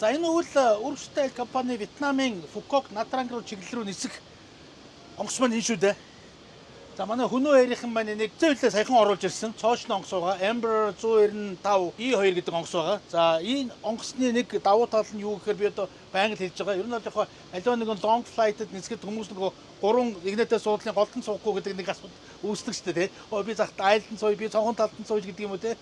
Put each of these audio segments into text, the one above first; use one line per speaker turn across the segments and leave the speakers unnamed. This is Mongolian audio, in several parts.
За, энэ үйл өргөстэй компани Вьетнамын Фукок Натранг руу чиглэл рүү нисэх онгоц маань энэ шүү дээ. За, манай Хөнөө Air-ийнхэн маань энийг зэвлээ саяхан оруулж ирсэн. Цоошин онгоц байгаа. Embraer 195 E2 гэдэг онгоц байгаа. За, энэ онгоцны нэг давуу тал нь юу гэхээр би одоо байнга л хэлж байгаа. Ер нь бол яг аливаа нэгэн long flight-д нисгэд хүмүүс нөгөө гурван эгнээтэй суудлын голдон суухгүй гэдэг нэг асуудал үүсдэг шүү дээ, тий. Оо, би захт айлдан сууя, би цонхон талдан сууж гэдэг юм уу, тий.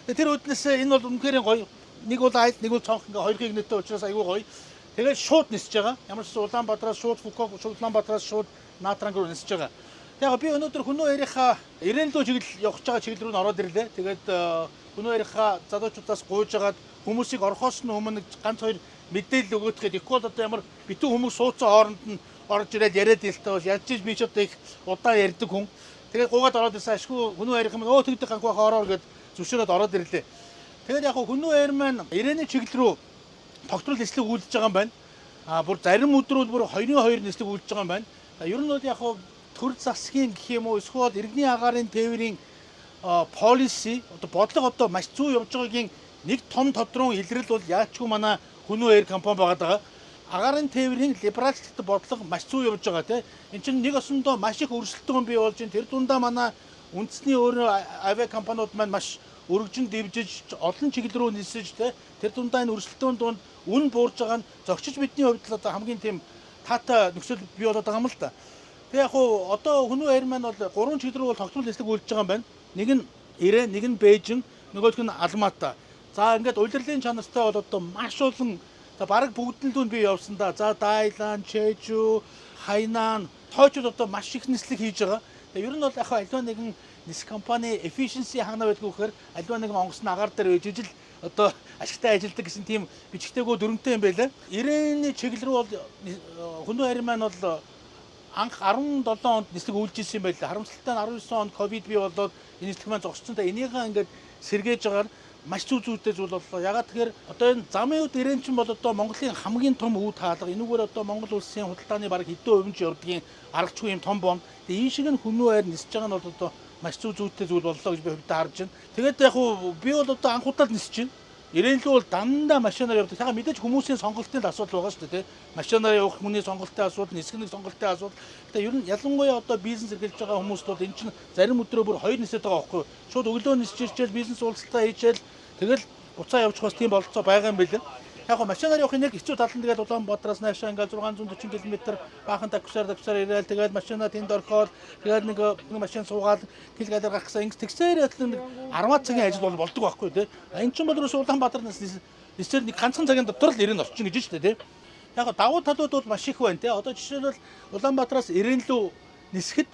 Тэр үүднээс энэ бол үнэхээр гоё. Нэг бол айл, нэг бол цонх, ингээ хоёр эгнээтэй учраас айгүй гоё. Тэгээд шууд нисэж байгаа. Ямар ч Улаанбаатараас шууд Фукок, Улаанбаатараас шууд Натранг руу нисэж байгаа. Яг би өнөөдөр Хөнөө Air-ийнхаа Ирэн рүү чиглэл явах байгаа чиглэл рүү н ороод ирлээ. Тэгээд Хөнөө Air-ийнхаа залуучуудаас гуйж агаад хүмүүсийг орохоос нь өмнө нэг ганц хоёр мэдээлэл өгөөд гэхэд бол одоо ямар битүү хүмүүс суудсан хооронд нь орж ирээд яриад илтэй бас ядж би ч одоо их удаан ярьдаг хүн. Тэгээд гуйгаад ороод ирсэн, ашгүй Хөнөө Air-ийнх нь өө тэгдэг ганг баха ороор гэд зөвшөөрөөд ороод ирлээ. Тэгээд яг Хөнөө Air маань Ирэний чиглэл рүү тогтмол нислэг үйлдэж байгаа юм байна. А бүр зарим өдрүүд бүр 2-ын 2 нислэг үйлдэж байгаа юм байна. Ер нь бол яг төр засгийн гэх юм уу, эсвэл иргэний агаарын тээврийн policy, одоо бодлого одоо маш зөв явж байгаагийн нэг том тодрон илрэл бол яачгүй манай Хөнөө Air компани байгаа даа. Агаарын тээврийн либералчлалт бодлого маш зөв явж байгаа, тийм. Энд чинь нэг осондоо маш их өрсөлдөөн бий болж байна. Тэр дундаа манай үндэсний өөрөө авиа компаниуд маань маш өргөжин дэвжиж, олон чиглэл рүү нисэж, тийм. Тэр дундаа энэ өрсөлдөөн дунд үн буурж байгаа нь зогчиж бидний хувьд л одоо хамгийн тийм таатай нөхцөл бий болоод байгаа юм л да. Тэгээ яг хуу одоо Хөнөө Air маань бол гурван чиглэл рүү бол тогтмол нислэг үйлдэж байгаа юм байна. Нэг нь Ирэн, нэг нь Бээжин, нөгөөх нь Алмата. За, ингээд улирлын чанартай бол одоо маш олон, за, бараг бүгдэн лүү би явсан да. За, Дайлан, Чежу, Хайнан, тойчууд одоо маш их нислэг хийж байгаа. Тэгээ ер нь бол яг аливаа нэгэн нисэх компани efficiency хагнаа байдгүй гэхээр аливаа нэгэн онгоц нь агаар дээр байж ижил одоо ашигтай ажилладаг гэсэн тийм бичгтэйгөө дүрмтэй юм байлаа. Ирэний чиглэл рүү бол Хөнөө Air маань бол анх 17 онд нислэг үйлдэж ирсэн юм байлаа. Харамсалтай нь 19 онд ковид бий болоод энэ нислэг маань зогссон. Та энийгээ ингээд сэргээж байгаа маш зүү зүйтэй зүйл боллоо. Ягаад тэгэхээр одоо энэ замын үед Ирэн чинь бол одоо Монголын хамгийн том үе таалга. Энүүгээр одоо Монгол улсын худалдааны бараг хэдэн хувь нь ч явдгийн аргачгүй юм том бомб. Тэгээ ийм шиг нь Хөнөө Air нисэж байгаа нь бол одоо маш зүү зүйтэй зүйл боллоо гэж би хувьдаа харж байна. Тэгээд яг хуу би бол одоо анх удаа л нисэж байна. Ирэн лүү бол дандаа машинаар явдаг. Тэгэхээр мэдээж хүмүүсийн сонголтын л асуудал байгаа шүү дээ, тий. Машинаар явах хүний сонголтын асуудал, нисэх нэг сонголтын асуудал. Тэгээ ер нь ялангуяа одоо бизнес эрхэлж байгаа хүмүүст бол эн чинь зарим өдрөө бүр хоёр нисээд байгаа байхгүй юу? Шууд өглөө нисэж ирчээл, бизнес уулзалтаа хийчээл, тэгэл буцаа явчих бас тийм бололцоо байгаа юм билээ. Яг го машинаар явахын нэг хэцүү тал нь тэгэл Улаанбаатараас наашаа ингээл 640 км баахан таксаар ирээл, тэгэл машинаа тэнд орхиол, тэгэл нэг машин суугаал, гил галаар гарах гэсэн ингэ тэгсээр ятал нэг 10 цагийн ажил бол болдог байхгүй, тий. А эн чинь бол ерөөсөө Улаанбаатараас нисээр нэг ганцхан цагийн дотор л ирэн орчин гэж шүү дээ, тий. Яг го давуу талууд бол маш их байна, тий. Одоо жишээлбэл, Улаанбаатараас Ирэн лүү нисэхэд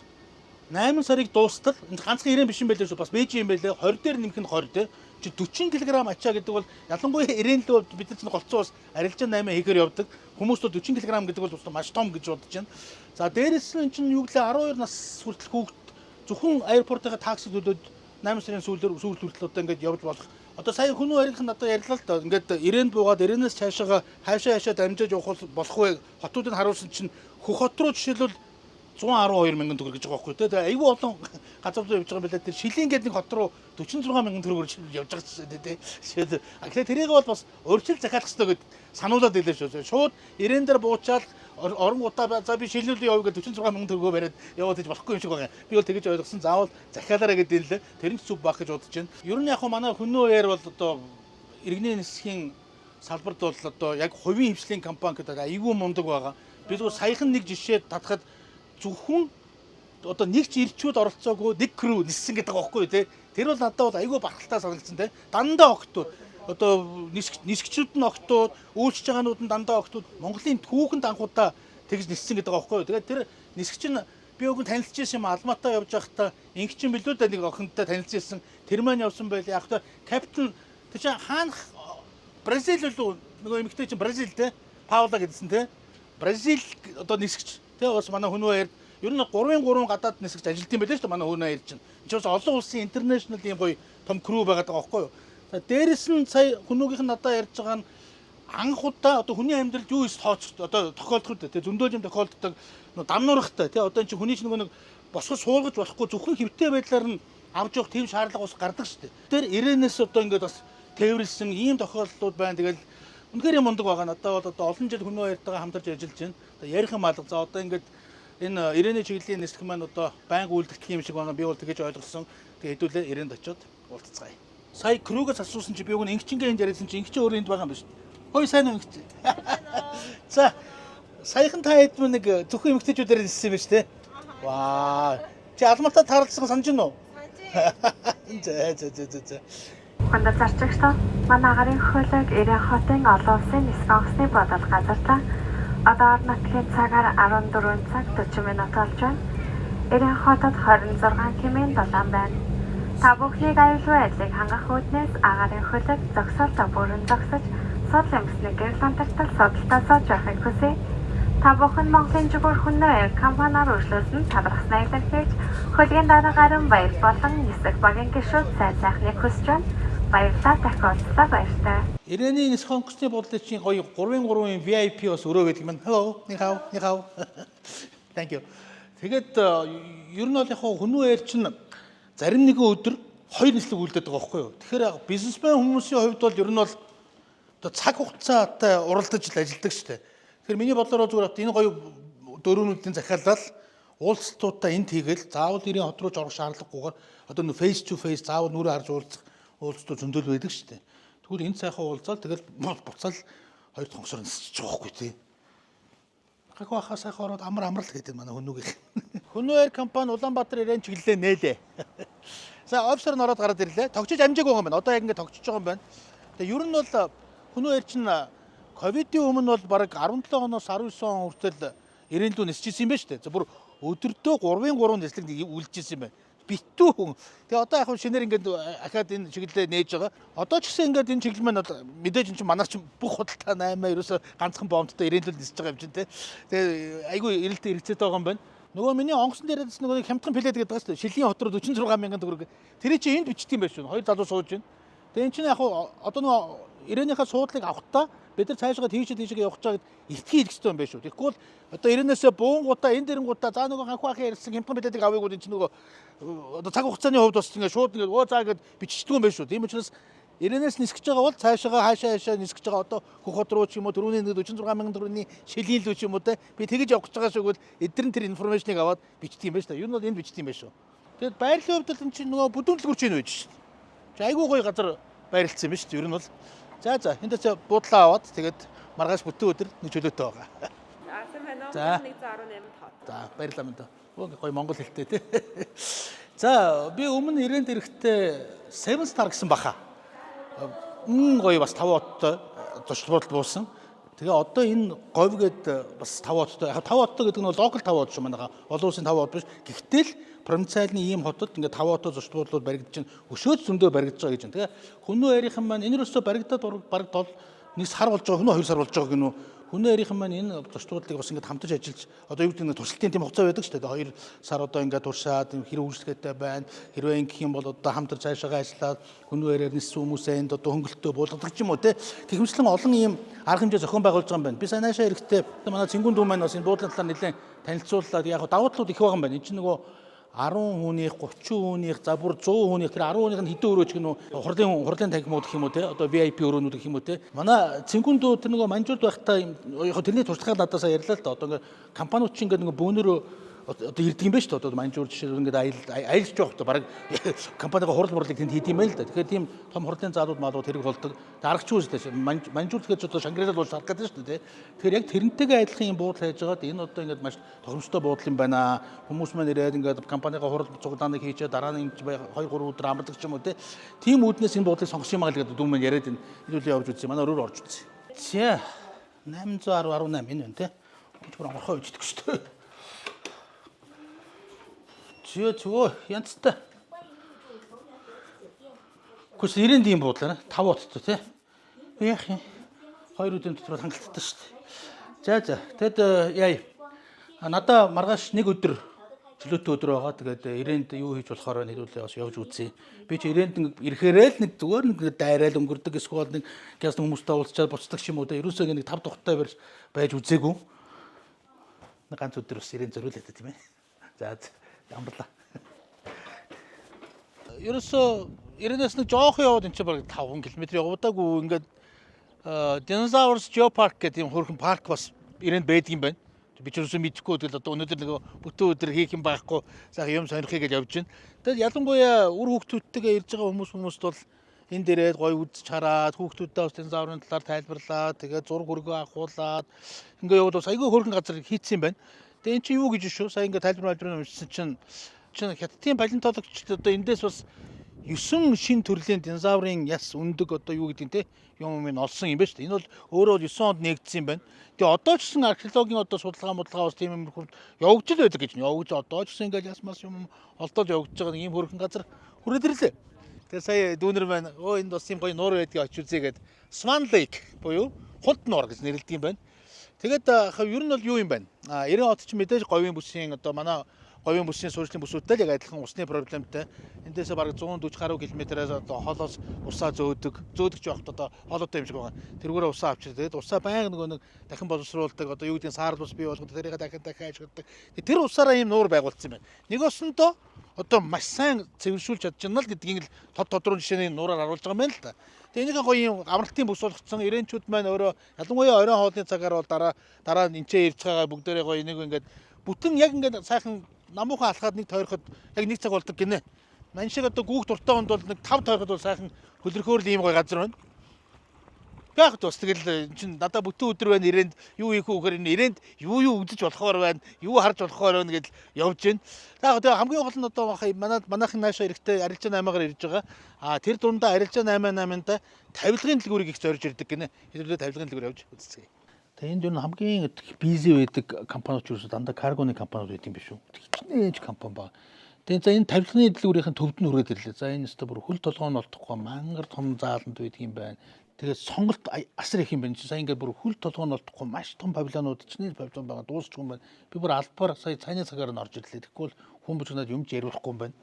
8 сарыг дуустал, энэ ганцхан Ирэн биш юм байлээ шүү. Бас Бээжин юм байлээ. 20 дээр нэмэх нь 20, тий. Чи 40 кг ачаа гэдэг бол ялангуяа Ирэн лүү бид нар чинь голцоо бас арилжаа 8 хийхээр явдаг. Хүмүүс бол 40 кг гэдэг бол маш том гэж бодож байна. За, дээрэс нь чинь юу гэлээ 12 нас хүртэл хүүхд зөвхөн аэропортын такси төлөөд 8 сарын сүүлээр сүүл хүртэл одоо ингээд явж болох. Одоо сая Хөнөө Air-ийнх нь одоо ярьлаа л доо. Ингээд Ирэнд буугаад Ирэнээс цаашаага хаашаа хаашаа дамжиж явах болох вэ? Хотуудыг харуулсан чинь Хөх хот руу жишээлбэл 112 мянган төгрөг гэж байгаа байхгүй, тий. Тэгээ айгүй олон газар руу явж байгаа юм байна. Тэр Шилийн гэдэг нэг хот руу 46 мянган төгрөгөөр явж байгаа ч тий. Тэгэхээр тэрийг бол бас урьдчил захиалах хэрэгтэй гэд сануулад илээ шүү. Шууд Ирэн дээр буучаал оронгуудаа за би Шилнүүлээ явъя гэж 46 мянган төгрөгөө бариад яваад гэж болохгүй юм шиг байгаа. Би бол тэгэж ойлгосон. Заавал захиалаарай гэдэг л тэр нь зүв баах гэж бодож байна. Ер нь яг хөө манай Хөнөө Air бол одоо иргэний нисхийн салбарт бол одоо яг хувийн хвшлийн компани гэдэг айгүй мундаг байгаа. Би зөвхөн саяхан нэг жишээ татхад зөвхөн одоо нэг ч ирчүүд оролцоогүй нэг crew ниссэн гэдэг байгаа байхгүй юу, те. Тэр бол надад бол айгүй бархалтай санагдсан, те. Дандаа охтууд, одоо нисгчүүд нь охтууд, үйлчж байгаанууд нь дандаа охтууд, Монголын түүхэнд анхудаа тэгж ниссэн гэдэг байгаа байхгүй юу. Тэгээд тэр нисгч нь би өгөн танилцж ирсэн юм, Алматаа явж байхдаа ингэчин билүү дээ, нэг охинтой танилцж ирсэн. Тэр маань явсан байл. Яг та капитан тэр чинь хаанах Бразил үлээ, нөгөө эмэгтэй чинь Бразил, те. Паула гэдсэн, те. Бразил одоо нисгч. Тэ бас манай Хөнөө Air ер нь 3-ын 3 гадаад нисгч ажилт юм байлээ шүү дээ, манай Хөнөө Air чинь. Энд чинь бас олон улсын international ийм гоё том crew байгаад байгаа байхгүй юу. За, дээрэс нь сая Хөнөөгийнх нь надад ярьж байгаа нь анх удаа одоо хүний амьдралд юу их тооцох одоо тохиолдох үү, тэ, зөндөл юм тохиолддог, дамнуурахтай, тэ, одоо энэ чинь хүний чинь нөгөө нэг босгож суулгаж болохгүй, зөвхөн хэвтэй байдлаар нь авч явах тийм шаардлага бас гардаг шүү дээ. Тэр Ирэнээс одоо ингээд бас тээвэрлсэн ийм тохиолдлууд байна. Тэгэл Үнэхээр юм мундаг байгаа. Надад бол одоо олон жил Хүннү Air-тэйгээ хамтарч ажиллаж байна. Одоо ярих юм алга. За, одоо ингээд энэ Ирэний чиглэлийн нислэг маань одоо байнга үлдэгдэх юм шиг байна. Би бол тэгэж ойлгосон. Тэгээ хэдүүлээ Ирэнд очиод уулзацгаая. Сая crew гээс асуусан чи би уг нь ингэчингээ энд яриадсан чи ингэч өөрөө энд байгаа юм байна шүү дээ. Хой, сайн уу, ингэч. За, саяхан та хэд мөн нэг зөвхөн эмэгтэйчүүдээр ниссэн юм байна шүү дээ. Ваа. Чи Алматад таарласан санаж байна уу? За за за за за.
Хүндэт зорчигчдоо, манай агаарын хөлөг Эрен хотын олон улсын нисэх онгоцны буудал газарлаа. Одоо орон нутгийн цагаар 14 цаг 40 минут болж байна. Эрен хотод 26 км-ийн дулаан байна. Та бүхнийг аюулгүй байдлыг хангах үүднээс агаарын хөлөг зогсоолдоо бүрэн зогсож, суудлын бүсний гэрэл унтартал суудалдаа сууж байхыг хүсье. Та бүхэн Монголын жигүүр Хүннү Air компаниар үйлчлүүлсэнд талархаснаа илэрхийлж, хөлгийн дараа гарan баяр болон нисэх багийн гишүүд сайн сайхныг хүсэж байна. Баярлалаа, дахин уулзлаа, баяртай.
Ирэний нисэх онгоцны буудлын чинь гоё 3-ын 3-ын VIP бас өрөө байдаг юм. Hello, 你好, 你好. Thank you. Тэгээд ер нь бол яг Хүннү Air чинь зарим нэгэн өдөр хоёр нислэг үлдээд байгаа байхгүй юу? Тэгэхээр бизнесмен хүмүүсийн хувьд бол ер нь бол одоо цаг хугацаатай уралдаж л ажилладаг шүү дээ. Тэгэхээр миний бодлоор зүгээр энэ гоё дөрөвнүүдийн захиалал уулзалтуудаа энд хийгээл, заавал Эрийн хот руу ч орох шаардлагагүйгээр одоо нөө face to face заавал нүрээ харж уулзах уулзалтууд зөндөл байдаг шүү дээ. Тэгвэл энд сайхан уулзаал, тэгэл буцаал хоёр дахь онгоцоор нисчих байгаа байхгүй тий. Гахуу ахаа сайхан ороод амар амралт гэдэг манай Хүннүгийнх. Хүннү Air компани Улаанбаатар Ирээн чиглэлээ нээлээ. За, офисоор нь ороод гараад ирлээ. Тогчиж амжаагүй байгаа юм байна. Одоо яг ингэ тогтчихож байгаа юм байна. Тэгээ ер нь бол Хүннү Air чинь ковидын өмнө бол бараг 17 оноос 19 он хүртэл Ирээн лүү нисчихсэн юм байна шүү дээ. За, бүр өдөртөө 3-ын 3 нислэг үлджсэн юм байна. Битүү хүн. Тэгээ одоо яг шинээр ингээд ахаад энэ чиглэлээ нээж байгаа. Одоо ч гэсэн ингээд энэ чиглэл маань бол мэдээж энэ чинь манайх чинь бүх худалдаа 8 ерөөсө ганцхан бомбтой Ирээн лүү нисэж байгаа юм чинь те. Тэгээ айгүй эрэлтээ хэрэгцээтэй байгаа юм байна. Нөгөө миний онгоцон дээр ярьсан нөгөө хямдхан билет гэдэг байгаа шүү дээ. Шилийн хот руу 46 мянган төгрөг. Тэр чинь энд бичдэг юм байна шүү. Хоёр залуу сууж байна. Тэгээ эн чинь яг одоо нөгөө Ирээнийхээ суудлыг авахдаа бид нар цаашгаа тийшээ тийшээ явах гэж байгаад итгэх хийх хэрэгтэй юм байна шүү. Тэгэхгүй бол одоо Ирээнээсээ буунгуудаа энэ дэрэнгуудаа за нөгөө ханху ахын ярьсан хямдхан билетийг авъя гэвэл энэ чинь нөгөө одоо цаг хугацааны хувьд бас ингээ шууд ингээ өө заа гэд биччихдэг юм байна шүү. Тийм учраас Ирээнээс нисгэж байгаа бол цаашаа хаашаа хаашаа нисгэж байгаа, одоо Хөх хот руу ч юм уу, түрүүний 46 мянган төгрөгийн шилийн лүү ч юм уу те, би тэгэж явах гэж байгаа шүү гэвэл эдгээр тэр information ыг аваад бичдэг юм байна шүү дээ. Ер нь бол энд бичдэг юм байна шүү. Тэгэд байрлалын хувьд бол энэ чинь нөгөө бүдүүн дэлгүүр чинь байж шүү дээ. Чи айгүй гоё газар байрлалсан юм байна шүү дээ. Ер нь бол за за эндээс буудлаа аваад тэгээд маргааш бүтэн өдөр нэг чөлөөтэй байгаа.
За, сайн байна уу?
За.
118 тоо.
За, баярлалаа мэнд. Өө, гоё монгол хэлтэй тий. За, би өмнө Ирэнд ирэхдээ Seven Star гэсэн баха. Мм гоё бас 5 хоттой зочид буудалд буусан. Тэгээ одоо энэ говь гээд бас 5 хоттой. Яг 5 хоттой гэдэг нь бол local 5 хот шүү манайха. Олон улсын 5 хот биш. Гэхдээ л провинциалны ийм хотод ингээд 5 хоттой зочид буудлууд баригдаж чинь өшөөд зөндөө баригдаж байгаа гэж байна. Тэгээ Хүннү Air-ийнхэн маань энэ ерөөсөө баригдаад бараг 7 нэг сар болж байгаа, хөнөө 2 сар болж байгаа гинүү. Хүннү Air-ийнхэн маань энэ зочид буудлыг бас ингээд хамтарч ажиллаж, одоо юу гэдэг нь туршилтын тийм хугацаа байдаг шүү дээ. 2 сар одоо ингээд туршаад хэрэг үйлчлэгээтэй байна. Хэрвээ ингэх юм бол одоо хамтарч цаашаагаа ажиллаад Хүннү Air-ээр ниссэн хүмүүсээ энд одоо хөнгөлөлтөө буулгадаг ч юм уу те. Тэгмчлэн олон ийм арга хэмжээ зохион байгуулж байгаа юм байна. Би сайн наашаа ирэхдээ манай цэнгүүн дүү маань бас энэ буудлын талаар нэлээд танилцууллаа. Яг давуу талууд их байгаа юм байна. Энэ чинь нөгөө 10 хүнийх, 30 хүнийх, за бүр 100 хүнийх, тэр 10 хүнийх нь хэдэн өрөө ч гэнэ үү, хурлын танхимууд гэх юм уу те, одоо VIP өрөөнүүд гэх юм уу те. Манай цэнгүүн дүү тэр нөгөө Маньчжурд байхдаа яг тэрний туршлагыг надаас ярьлаа л да. Одоо ингээ компаниуд чинь ингээ нөгөө бөөнөрөө одоо ирдэг юм байна шүү дээ. Одоо Маньчжур жишээ ингээд аялал аялж явах та баг компанийн хурал мурлыг тэнд хийд юм байна л да. Тэгэхээр тийм том хурлын заалууд маалууд хэрэг болдог. Дарагч үү шүү дээ. Маньчжур гэхэд ч одоо Шангрила бол шарах гэдэг шүү дээ. Тэгэхээр яг тэрнтэйгээ адилхан юм буудал хайж байгаад энэ одоо ингээд маш тохиромжтой буудал юм байна. Хүмүүс маань ирээд ингээд компанийн хурал цуглааныг хийчээ дараа нь 2 3 өдөр амардаг ч юм уу те. Тийм үүднээс энэ буудлыг сонгосон юм аа л гэдэг дүү маань яриад энэ хэдүүлээ явж үзье. Манай өрөөр орж үзье. За, 810 18 энэ байна те. Бүр онгорхой үйждэг шүү дээ. Зөө зөө, янзтай. Гүс 90 тийм буудлаа 5 хоттой тий. Яах юм? Хоёр өдрийн дотор хангалттай шүү дээ. За за. Тэгэд яа. Надаа маргааш нэг өдөр чөлөөтэй өдөр байгаа. Тэгээд Ирэнд юу хийж болохоор байна, хэдүүлээ бас явж үзье. Би чи Ирэнд нэг ирэхээрээ л нэг зүгээр нэг дайраал өнгөрдөг, эсвэл нэг гяс хүмүүстэй уулзчаад буцдаг ч юм уу да. Ерөөсөө нэг тав тухтай байж үзээгүй. Нэг ганц өдөр бас Ирэнд зориулаад тийм ээ. За, амарлаа. Ерөөсөө Ирээнээс нэг жоох яваад, энэ чинь бараг 5 км явуудаагүй ингээд Dinosaurs Geopark гэдэг юм хөөрхөн парк бас Ирээнд байдаг юм байна. Би ч юусэн мэдэхгүй, тэгэл одоо өнөөдөр нэг бүтэн өдөр хийх юм байхгүй, сайхан юм сонирхъя гэж явж байна. Тэгэл ялангуяа үр хүүхдүүдтэйгээ ирж байгаа хүмүүст бол энэ дээрээ гоё үзэж хараад, хүүхдүүдтэй бас динозаврын талаар тайлбарлаад, тэгээд зураг хөргөө авахуулаад ингээ явбал бас айгүй хөөрхөн газар хийцсэн юм байна. Тэгээ эн чинь юу гэж шүү. Сая ингээ тайлбар мальбар уншсан чинь хятадын палеонтологчид одоо эндээс бас 9 шин төрлийн динозаврын яс өндөг, одоо юу гэдэг нь те, юм юм олсон юм байна шүү дээ. Энэ бол өөрөө бол 9 онд нэгдсэн юм байна. Тэгээ одоо ч гэсэн археологийн одоо судалгаа модлага бас тийм юм явагдаж л байдаг гэж. Явагдаж одоо ч гэсэн ингээл яс мас юм олдоод явагдаж байгаа нэг юм хөрхөн газар хүрээд ирлээ. Тэгээ сая дүүнер маань өө энд бас юм гоё нуур байдгийг очиж үзье гээд, Swan Lake буюу Хулд нуур гэж нэрлэдэг юм байна. Тэгээд ер нь бол юу юм байна? Эрен хот ч мэдээж говийн бүсийн, одоо манай говийн бүсийн суурьшлийн бүсүүдтэй л яг адилхан усны проблемтай. Эндээсээ бараг 140 гаруй километрээс одоо холоос усаа зөөдөг. Зөөдөг ч явахад одоо холоотой юм шиг байгаа. Тэрүүгээрээ усаа авчир. Тэгээд усаа байнга нөгөө нэг дахин боловсруулдаг. Одоо юу гэдгийг саарл ус бий болгодог. Тэрийг дахин дахин ашигладаг. Тэр усаараа ийм нуур байгуулсан юм байна. Нэг осондоо одоо маш сайн цэвэршүүлж чадчихна л гэдгийг л тод тодруу жишээний нуураар харуулж байгаа юм байна л да. Тэгээ энийгээ гоё юм амралтын бүс болгоцсон ирээнчүүд маань өөрөө ялангуяа оройн хоолны цагаар бол дараа дараа нь энчээ ирж байгаа бүгдээрээ гоё энийг ингээд бүтэн яг ингээд сайхан намуухан алхаад нэг тойроход яг нэг цаг болдог гинэ. Ман шиг одоо гүүх дуртай хонд бол нэг 5 тойроход бол сайхан хөлөрхөөр л ийм гоё газар байна. Яг бас тэгэл эн чин надаа бүтэн өдөр байна, Ирээнд юу хийх үү гэхээр энэ Ирээнд юу юу үзэж болохоор байна, юу харж болохоор байна гэдэл явж байна. За тэгээ хамгийн гол нь одоо манай манайхын наашаа эрэхтэй арилжаа 8-аар ирж байгаа. Тэр дундаа арилжаа 8 8-нд тавилгын дэлгүүрийг их зорж ирдэг гинэ. Хэдүүлээ тавилгын дэлгүүр явж үзцгээе. Тэгээ энд юу хамгийн busy байдаг компаниуд ч юусэн дандаа каргоны компаниуд байдаг юм биш үү? Хичнээн ч компани байна. Тэгээ за энэ тавилгын дэлгүүрийн төвд нь хүрээд ирлээ. За энэ өстө бүр хөл толгой нь олдохгүй мангар том зааланд байдаг юм байна. Тэгээд сонголт асар их юм байна. Сая ингээд бүр хөл толгой нь олдохгүй маш том павильонууд, чинь павильон байгаа, дуусчих юм байна. Би бүр албаар сая цайны цагаар нь орж ирлээ. Тэгэхгүй бол хүн бүжгнаад юм ч яриулахгүй юм байна.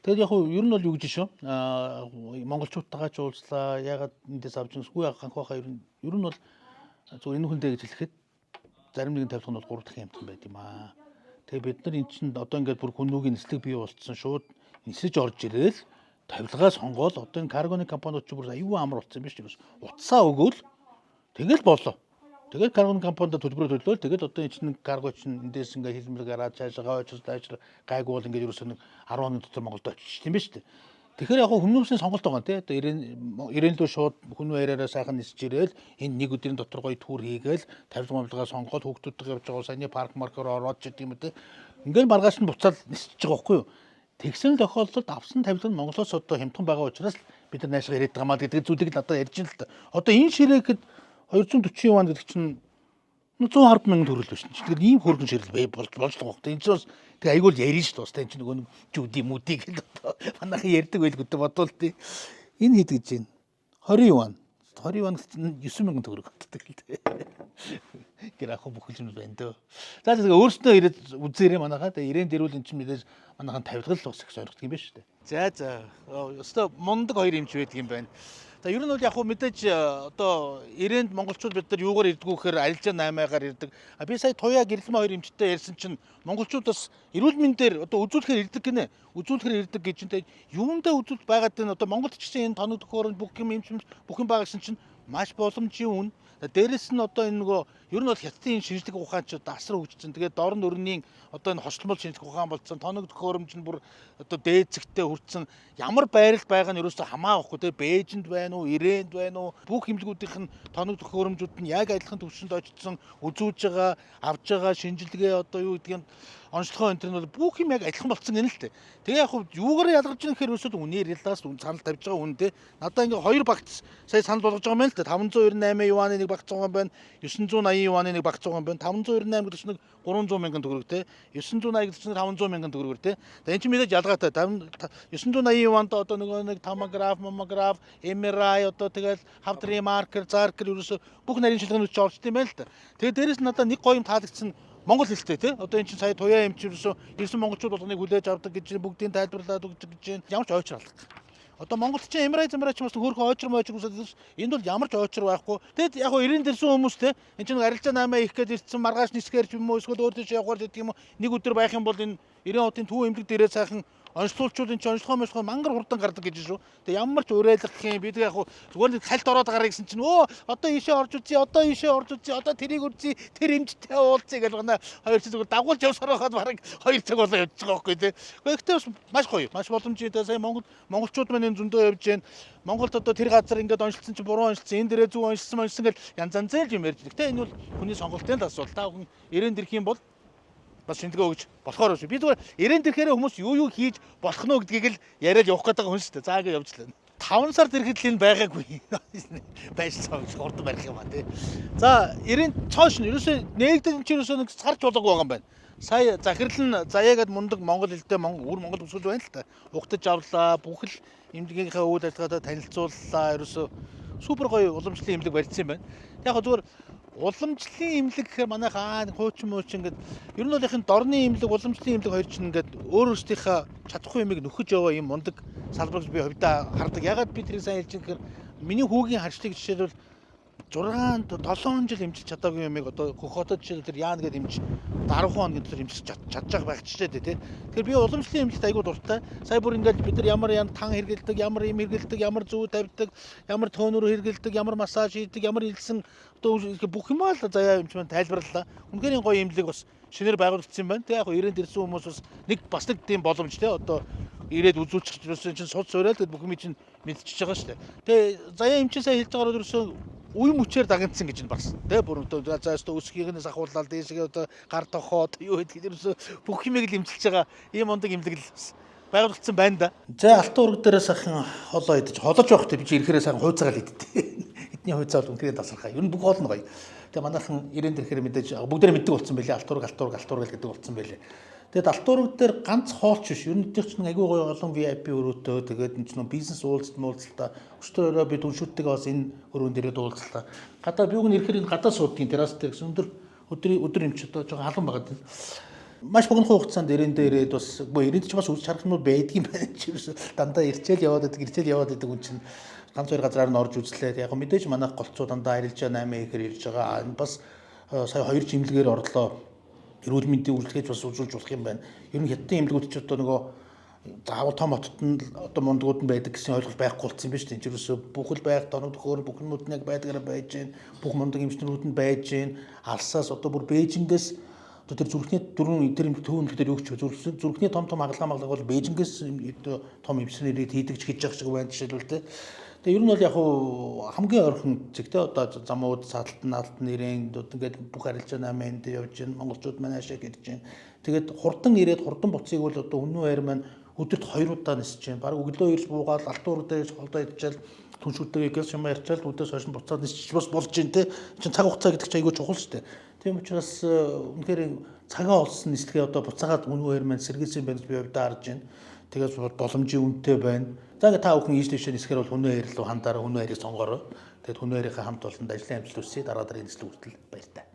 Тэгээд яг хуу ер нь бол юу гэж шүү. Монголчуудтайгаа ч уулзлаа. Ягаад эндээс авч юмсгүй ганх байхаа ер нь бол зүгээр энэ хүндээ гэж хэлэхэд зарим нэгэн тавилга нь бол 3 дахин хямдхан байд юм аа. Тэгээ бид нар эн чинь одоо ингээд бүр хүмүүгийн нислэг бий болцсон, шууд нисэж орж ирээл тавилгаа сонгоол, одоо энэ каргоны компаниуд ч бүр аюу амар болсон юм биш үү? Утсаа өгөөл тэгэл болоо. Тэгээд каргоны компанид төлбөрөө төлөөл, тэгээд одоо энэ чинь карго чинь эндээс ингээд хилмэл гараад цаашаа очиж цаашаа гайгүй бол ингээд ерөөсөө нэг 10 хоногийн дотор Монголд очиж тийм биш үү? Тэгэхээр яг хүмүүсийн сонголт байгаа тий. Одоо ирээн лөө шууд хүн баяраараа сайхан нисэж ирээл энэ нэг өдрийн дотор гоё tour хийгээл, тавилга мавилгаа сонгоод, хүүхдүүдтэйгээ явж байгаа саяны парк маркаар ороод ч гэдэг юм уу тий. Ингээл маргааш нь буцаал нисэж байгаа байхгүй юу? Тэгсэн тохиолдолд авсан тавилга нь Монголоос одоо хямдхан байгаа учраас бид нар наашгаа ирээд байгаа маа гэдэг зүйлийг надад ярьж байна л да. Одоо энэ ширээхэд 240 юан гэдэг чинь 110 мянган төгрөг л байна. Тэгэхээр ийм хөргөн ширэл бай болж болж байгаа хөөх. Энэ чинь бас тэг айгүй л ярина шүү дээ. Бас энэ чинь нөгөө нэг жүди мүди гэл одоо манайхан ярьдаг байлгүй дээ, бодвол тий. Энэ хэд гэж байна? 20 юан. 20 юан гэдэг чинь 9 мянган төгрөг боддог л дээ. Гэр ах бүх юм байна дөө. За, тэгээ өөрснөө ирээд үзээрэй манайхаа. Тэгээ ирээн дэрүүл эн чинь мэдээж манайхан тавилгал бас их сонирхдаг юм байна шүү дээ. За. Өстө мундаг хоёр эмч байдаг юм байна. За, ер нь бол яг хуу мэдээж одоо Ирээнд монголчууд бид нар юугаар ирдэг вэ гэхээр арилжаа 8-аар ирдэг. А би сая Туяа Гэрлэмэ хоёр эмчтэй ярьсан чинь монголчууд бас эрүүл мэндээр одоо үзүүлэхээр ирдэг гинэ. Үзүүлэхээр ирдэг гэж чинь юундаа үзүүлэлт байгаад байна. Одоо Монголд ч гэсэн энэ тоног төхөөрөмж, бүх юм эмч бүх юм байгаа гэсэн чинь маш боломжийн үн. Дээрэс нь одоо энэ нөгөө ер нь бол хятадын шинжлэх ухаан ч одоо асар хөгжсөн. Тэгээд дорн өрний одоо энэ хочломол шинжлэх ухаан болцсон. Тоног төхөөрөмж нь бүр одоо дээд зэгтээ хүртсэн. Ямар байралд байгаа нь ерөөсөө хамаахгүй те. Бээжинд байна уу, Ирээнд байна уу? Бүх эмнэлгүүдийнх нь тоног төхөөрөмжүүд нь яг адилхан түвшинд очсон, үзүүлж байгаа, авж байгаа шинжилгээ, одоо юу гэдгийг, онцлогоо энэ нь бол бүх юм яг адилхан болцсон гэнэ л дээ. Тэгээ яг юугаар ялгарч байгаа гэхээр ерөөсөө үнээр ялаас санал тавьж байгаа үн те. Надаа ингээ хоёр багц сая санал болгож байгаа юм байна л да. 598 юаны нэг багц байгаа юм байна. 980 юаны нэг багц байгаа юм байна. 598 гэдэг чинь 300 мянган төгрөг те. 980 гэдэг чинь 500 мянган төгрөгөр те. Тэгээ энэ чинь мэдээж ялгаатай. 980 юанд одоо нөгөө нэг томограф, маммограф, MRI, одоо тэгэл хавдрын маркер, заркер, ерөөсөө бүх нарийн шинжилгээний ч орчт юм байна л да. Тэгээ дээрэс нь надаа нэг гоё юм таалагдсан, монгол хэлтэй тий. Одоо эн чинь сая Туяа эмч ерөөсөө ирсэн монголчууд болгоныг хүлээж авдаг гэж, бүгдийг тайлбарлаад өгч гэж байна. Ямар ч ойчор алга. Одоо Монголд чинь MRI замраа ч бас хөөрхөн ойчор мойчор үсээд байсан. Энд бол ямар ч ойчор байхгүй. Тэгэд яг гоо 90 дэрсэн хүмүүс те, энэ чинь арилжаа 8 их гээд ирсэн, маргааш нисгээр ч юм уу эсвэл өөр тийш явахаар гэдэг юм уу, нэг өдөр байх юм бол энэ 90 хотын төв эмнэлэг дээрээ сайхан Онцлуулчууд энэ чинь онцлогоо мөсгөө мангар хурдан гардаг гэж шүү. Тэгээ ямар ч уриалгах юм бид яг зүгээр нэг хальт ороод гарыг гэсэн чинь өө одоо ийшээ орж үзье, одоо ийшээ орж үзье, одоо тэрийг үзье, тэр эмчтэй уулзъя гэж байна. Хоёр чинь зүгээр дагуулж явсаар байхад бараг 2 цаг болоо явж байгаа байхгүй тий. Гэхдээ бас маш гоё, маш боломжтой. Сая Монгол монголчууд маань энэ зөндөө явж байна. Монголд одоо тэр газар ингээд онцлсон чинь буруу онцлсон, энэ дээрээ зөв онцлсон онцлсон гэж янз янзын юм ярьж. Гэхдээ энэ бол хүний сонголтын л асуудал. Та бүхэн 90 дэрх юм бол бас шинжилгээ өгч болохоор шүү. Би зүгээр 90 дэрхээрээ хүмүүс юу юу хийж болох нь гэдгийг л яриад явах гэдэг хүн шүү дээ. За ингэ явж лээ. 5 сард ирэхэд л энэ байгаагүй. Байж цаа гэж хурдан барих юм а тий. За 90 цоош нь ерөөсөө нээгдэл энэ чинь ерөөсөө нэг сарч болоогүй байгаа юм байна. Сая захирал нь заяагаад мундаг монгол хэлтэй монгол үр монгол бүсгүйж байна л та. Ухтаж авлаа, бүх л эмнэлгийнхээ үйл ажиллагаатай танилцууллаа. Ерөөсөө супер гоё уламжлалын эмнэлэг барьсан юм байна. Яг хөө зүгээр уламжлалын эмнэлэг гэхээр манайх аа хуучин муучин ингээд ер нь бол их дорны эмнэлэг, уламжлалын эмнэлэг хоёр чинь ингээд өөр өөрсдийнхээ чадахгүй юмыг нөхөж яваа юм мундаг салбар гэж би хувьдаа хардаг. Ягаад би тэрийг сайн хэлж байгаа гэхээр миний хүүгийн харшлыг жишээлбэл 6 7 жил эмчилж чадаагүй юмыг одоо хөхөтөд жишээлбэл тэр яана гэдэг эмч 10 хоногийн дотор эмчилж чадж байгаа байх жишээ дээ тий. Тэгэхээр би уламжлалын эмнэлэгт айгүй дуртай. Сая бүр ингээд бид нар ямар ян тан хэрэгэлдэг, ямар юм хэрэгэлдэг, ямар зүү тавьдаг, ямар төөнөр хэрэгэлдэг, ямар массаж хийдэг, ямар илсэн одоо бүх юм аа л заяа эмч маань тайлбарлалаа. Үнэхээр гоё эмнэлэг бас шинээр байгуулагдсан юм байна. Тэгээ яг 90-нд ирсэн хүмүүс бас нэг бас нэг тийм боломж тий одоо ирээд үзүүлчих гэсэн чинь суд суурай л бүх юм чинь мэдчихэж байгаа шүү дээ. Тэгээ заяа эмчин сая хэлж байгаагаар ерөөсөө үе мөчээр дагнцсан гэж нь бас тий бүр одоо за өстө өсгийнээс ахуулаад дээшгээ одоо гар тохоод юу гэдгийг ерөөсөө бүх юмыг л эмчилж байгаа ийм мундаг эмнэлэг л бас байгуулагдсан байна да. За алтан ураг дээрээ сайхан холоо идэж холож явах тий би чи ирэхээрээ сайхан хуйцаагаал иддэг. Эдний хуйцаа бол үнэхээр тасархай. Ер нь бүх хоол нь гоё. Тэгээ манайхан 90 дэрхээр мэдээж бүгдээрээ мэддэг болсон байлээ. Алтан ураг алтан ураг алтан ураг гэдэг болсон байлээ. Тэгээд алтан ураг дээр ганц хоолч биш. Ер нь тэр чинь айгүй гоё олон VIP өрөөтэй. Тэгээд энэ чинь бизнес уулзалт муулзалтаа. Өчтөр өрөө би түншүүдтэйгээ бас энэ өрөөнд ирээд уулзлаа. Гадаа би уг нь ирэхээр энэ гадаа суудгийн террас дээр гэсэн өндөр өдөр өдөр юм чи одоо жоохон халуун байгаа тийм. Маш богино хугацаанд 90 дээр ирээд бас үгүй 90-д ч бас үз харах юм байдгийн байна чи ерөөсө дандаа ирчээл яваад байдаг, ирчээл яваад байдаг хүн чинь ганц хоёр газраар нь орж үзлээ. Яг мэдээж манайх голцоо дандаа арилжаа 8 ихэр ирж байгаа. Энэ бас сая хоёр жимлэгээр орлоо. Эрүүл мэндийн үйлчлэгээч бас үзүүлж болох юм байна. Ер нь хятадын эмнэлгүүд ч одоо нөгөө заавал том хотод нь одоо мундгууд нь байдаг гэсэн ойлголт байхгүй болсон юм байна шүү дээ. Энд ч ерөөсөө бүх л байх, доног төхөөр бүх юмуд нь яг байдгаараа байж гин, бүх мундаг эмчнэрүүд нь байж гин. Алсаас одоо бүр Бээжингээс одоо тэр зүрхний дөрвөн тэр төв эмнэлэг дээр юу ч зүрхний том том хагалгаа магалгаа бол Бээжингээс том эмчнэрийг хийдэг ч хийж байгаа шиг байна жишээлбэл те. Тэгээ ер нь бол яг хуу хамгийн ойрхон зэгтэй одоо замууд садлт наалт нэрэн ингээд бүх арилжаа 8 энд явж гин монголчууд маань ашиг ирж гин. Тэгээд хурдан ирээд хурдан буцыг бол одоо өмнө хайр маань өдөрт 2 удаа нисэж гин. Бараг өглөө ирж буугаал алтан ураг дээр холдоо идчихэл түншүүдтэйгээ гэрс юм ярьчаал үдээс хойш нь буцаад нисчих бас болж гин те. Чин цаг хугацаа гэдэг чинь айгүй чухал шүү дээ. Тийм учраас үнэхээр цагаа олсон нислэгээ одоо буцаагаад үнэн хайр маань сэргээсэн байна гэж би хувьдаа харж байна. Тэгээд боломжийн үнэтэй байна. За ингээ та бүхэн ийш тийшээ нисэхээр бол хүнээ хайр руу хандаараа хүнээ хайрыг сонгоорой. Тэгээд хүнээ хайрынхаа хамт олонд ажлын амжилт хүсье. Дараа дараагийн нислэг хүртэл баяртай.